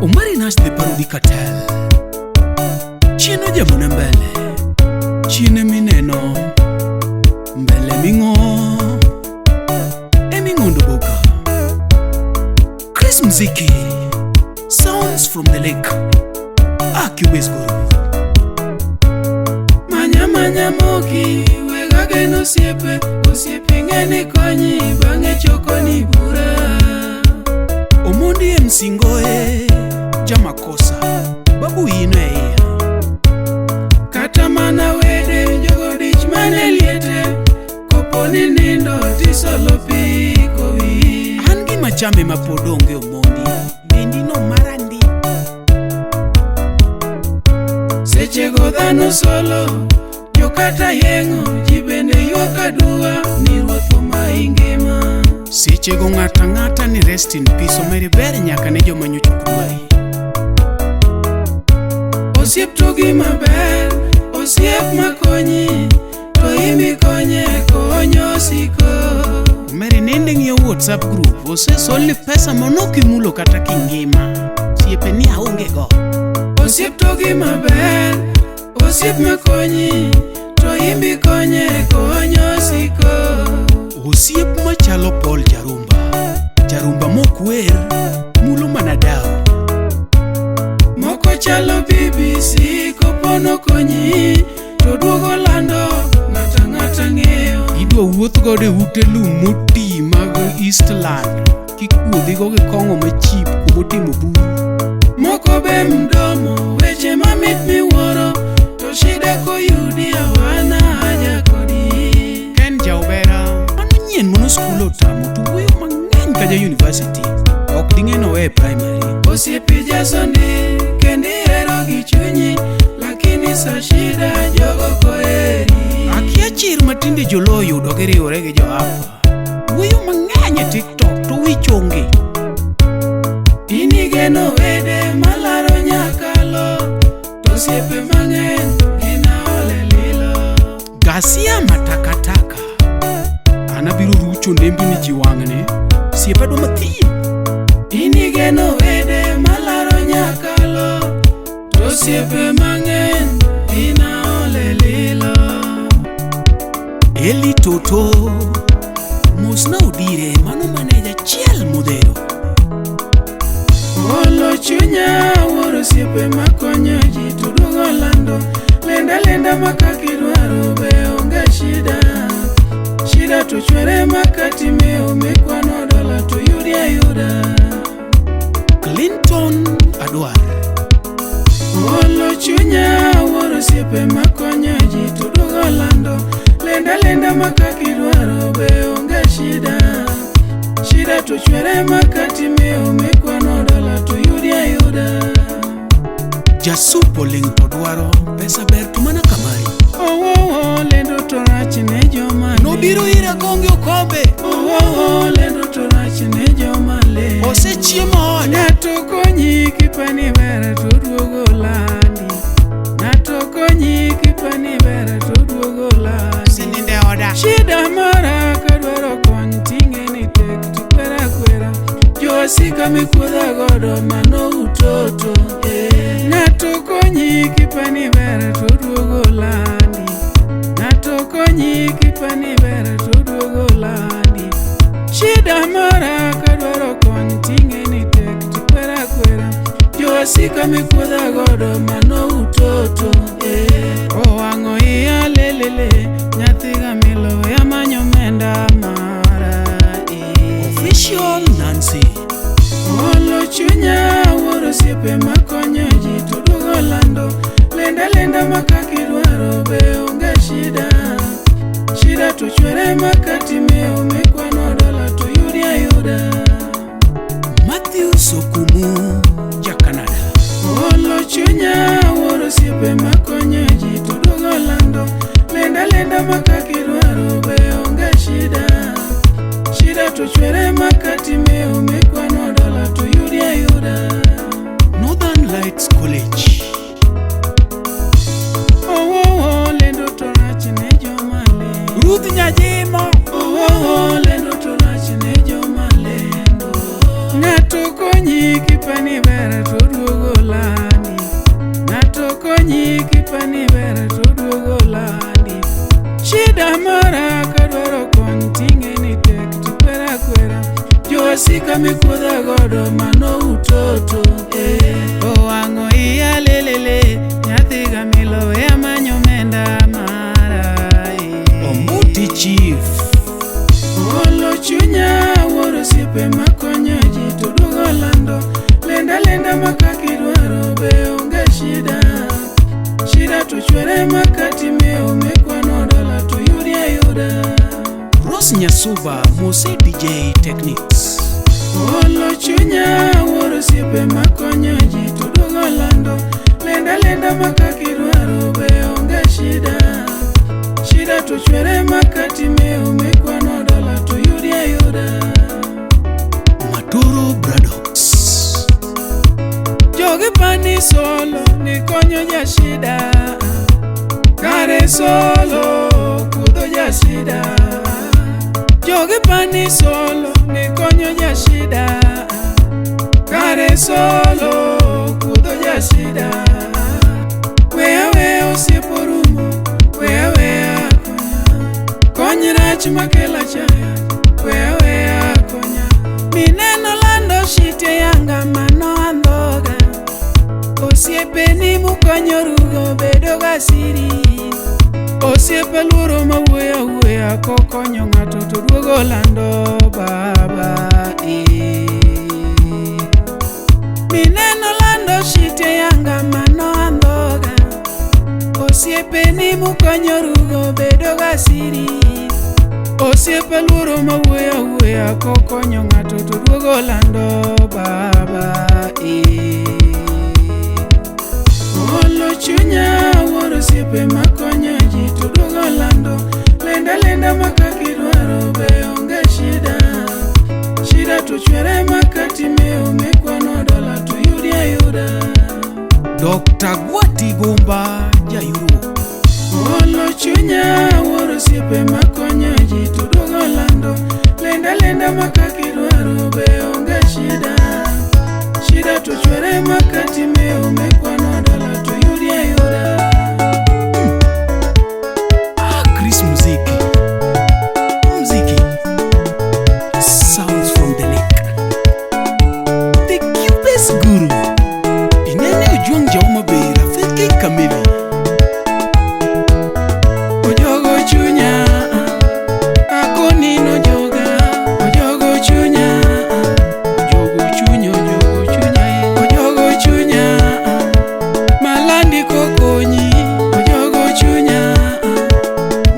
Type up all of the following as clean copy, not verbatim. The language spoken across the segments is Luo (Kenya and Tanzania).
Omari Nash the Parody Cartel. Chien ojamona mbele. Chien emineno. Mbele ming'o. Eming'ondo boka. Chris Mziki. Sounds from the lake. Acubase Guru. Manya manya moki wega geno osiepe osiepe ng'eni konyi bang'e chokoni bura. Omondi MC Ngoe. Jamakosa. Babu ino e iya. Kata mana wede jogo dich mane liete kopo ni nindo tisolo pi kowi. An gima chame ma pod onge Omondi. Dendi no mara ndi. Sechego dhano solo jokata yeng'o ji bende ywak aduwa ni ruoth omayi ngima. Sechego ng'ato ang'ata ni rest in peace omeri ber nyaka ne joma nyocha ok dwari. Osiep to gima ber, osiep makonyi, to imikonye konyo siko. Omeri nende ng'iyo WhatsApp group osesolni pesa manokimulo kata kingima. Osiepe ni aonge go. Osiep to gima ber, osiep makonyi, to imikonye konyo siko. Osiep machalo Paul Jarumba. Jarumba mok wer, mulo mana dawo. Moko chalo BBC kopono konyi, to duogo lando ng'ata ng'ata ng'eyo. Idwa wuoth godo e ute lum moti mag Eastland. Kikuodhigo gi kong'o machip kumotimo buru. Moko be mdomo, weche mamit miwuoro, to shida koyudi hawana haja kodi. Ken Jaobera, mano nyien mano skul otamo to wuoyo mang'eny ka ja university. Ok ding'e nowe e primary. Osiepi jasondi kendo ihero gi chunyi lakini sa shida jogo koheri. Akia chir matinde joluo oyudo giriwore gi joapa. Wuoyo mang'eny e TikTok to wich onge. In igeno wede malaro nyakalo to osiepe mang'eny gin aole lilo. Gasia matakataka. An abiro rucho nembni ji wang'ni. Osiepa dwa mathin. In igeno wede malaro nyakalo to osiepe mang'eny gin aole lilo. Eli Toto. Mosna Odire mano maneja achiel modhero. Olo chunya wuoro osiepe makonyo ji to duogo lando lenda lenda ma kaka idwaro be onge shida. Shida to chwere makati mewo mikwano dola to yudi ayuda. Clinton Adwar. Olo chunya wuoro osiepe makonyo ji to duogo lando lenda lenda ma kaka idwaro be onge shida. Shida to chwere makati mewo mikwano dola to yudi ayuda. Jasupo ling' to dwaro pesa ber to mana kamari. Owowo lendo to rach ne joma le. Nobiro ira konge okombe. Owowo lendo to rach ne joma le. Osechiemo oda. Ng'ato konyi kipani ber to duogo landi. Ng'ato konyi kipani ber to duogo landi. Oseninde oda. Shida mara kadwaro kony ting'e ni tek tikwera kwera. Jowasika mikuodha godo mano utoto. Ng'ato konyi kipani ber to duogo landi. Ng'ato konyi kipani ber to duogo landi. Shida mara kadwaro kony ting'e ni tek tikwera kwera. Jowasika mikuodha godo mano utoto. Owang'o iya lelele nyathi gamilo yamanyo menda mara. Official Nancy. Olo chunya wuoro osiepe makonyo ji to duogo lando lenda lenda ma kaka idwaro be onge shida. Shida to chwere makati mewo mikwano dola to yudi ayuda. Matthew Sokumu ja Canada. Olo chunya wuoro osiepe makonyo ji to duogo lando lenda lenda ma kaka idwaro be onge shida. Shida to chwere makati mewo mikwano dola to yudi ayuda. Northern Lights College. Owowo lendo to rach ne joma le. Ruth Nyajimo. Owowo lendo to rach ne joma lendo. Ng'ato Ng'ato konyi kipani ber to duogo landi. Ng'ato konyi kipani ber to duogo landi. Shida mara kadwaro kony ting'e ni tek tikwera kwera. Jowasika mikuodha godo mano utoto. Owang'o iya lelele nyathi gamilo we amanyo omenda mara. Omuti chief. Olo chunya wuoro osiepe makonyo ji to duogo lando. Lenda lenda ma kaka idwaro be onge shida. Shida to chwere makati mewo mikwano dola to yudi ayuda. Rose Nyasuba Mose DJ Techniques. Olo chunya wuoro osiepe makonyo ji to duogo lando. Lenda lenda ma kaka idwaro be onge shida. Shida to chwere makati mewo mikwano dola to yudi ayuda. Matoro Bradox. Jogi pani solo ni konyo ja shida. Kare solo kudho ja shida. Jogi pani solo ni konyo ja shida. Kare solo kudho ja shida. Weya weya osiep orumo, weya weya konya. Kony rach makelo achaya, weya weya konya. Mineno lando shite yanga mano andhoga. Osiepeni mukonyorugo bedo ga siri. Osiepe luoro mawuoyo awuoya kokonyo ng'ato to duogo lando baba. Mineno lando shite yanga mano andhoga. Osiepeni mukonyorugo bedo ga siri. Osiepe luoro mawuoyo awuoya kokonyo ng'ato to duogo lando baba. Olo chunya wuoro osiepe makonyo ji to duogo lando. Lenda lenda ma kaka idwaro be onge shida. Shida to chwere makati mewo mikwano dola to yudi ayuda. Dr. Gwati Gumba ja Europe. Olo chunya wuoro osiepe makonyo ji to duogo lando. Lenda lenda ma kaka idwaro be onge shida. Shida to chwere makati mewo mikwano dola to yudi ayuda. Chris Muziki. Muziki. Sounds from the lake. The cubest guru. Inene Ojwang Jauma Bay Rafiki Kamili. Ojogo chunya, akoni nojoga. Ojogo chunya, ojogo chunya, ojogo chunya, ojogo chunya, malandi kokonyi. Ojogo chunya,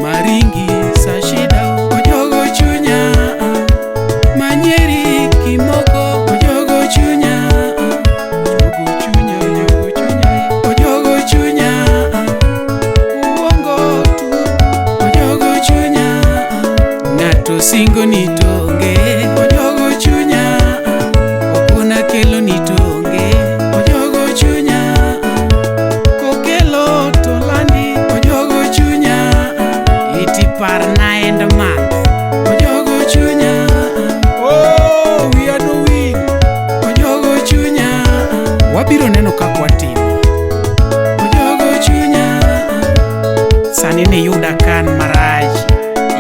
maringi sashida. Ojogo chunya, manyeri kimoko. Ojogo chunya, ojogo chunya, ojogo chunya, ojogo chunya. Uongo tu, ojogo chunya. Ng'ato singo ni tonge. Ojogo chunya, Okona kelo ni tonge. Ojogo chunya, Kokelo to landi. Ojogo chunya, Iti parna end month. Ojogo chunya, Oh, we are doing. Ojogo chunya, Wabiro neno kaka watimo. Ojogo chunya, Sani niyuda kan marach.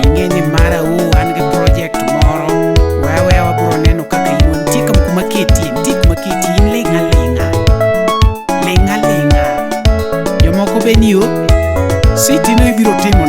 Ing'e ni mara u an gi project moro. Weya weya wabiro neno kaka in nitie kuma ketie, nitie kuma ketie in ling' aling'a. Ling' aling'a. Jomoko be ni yo. City no ibiro timo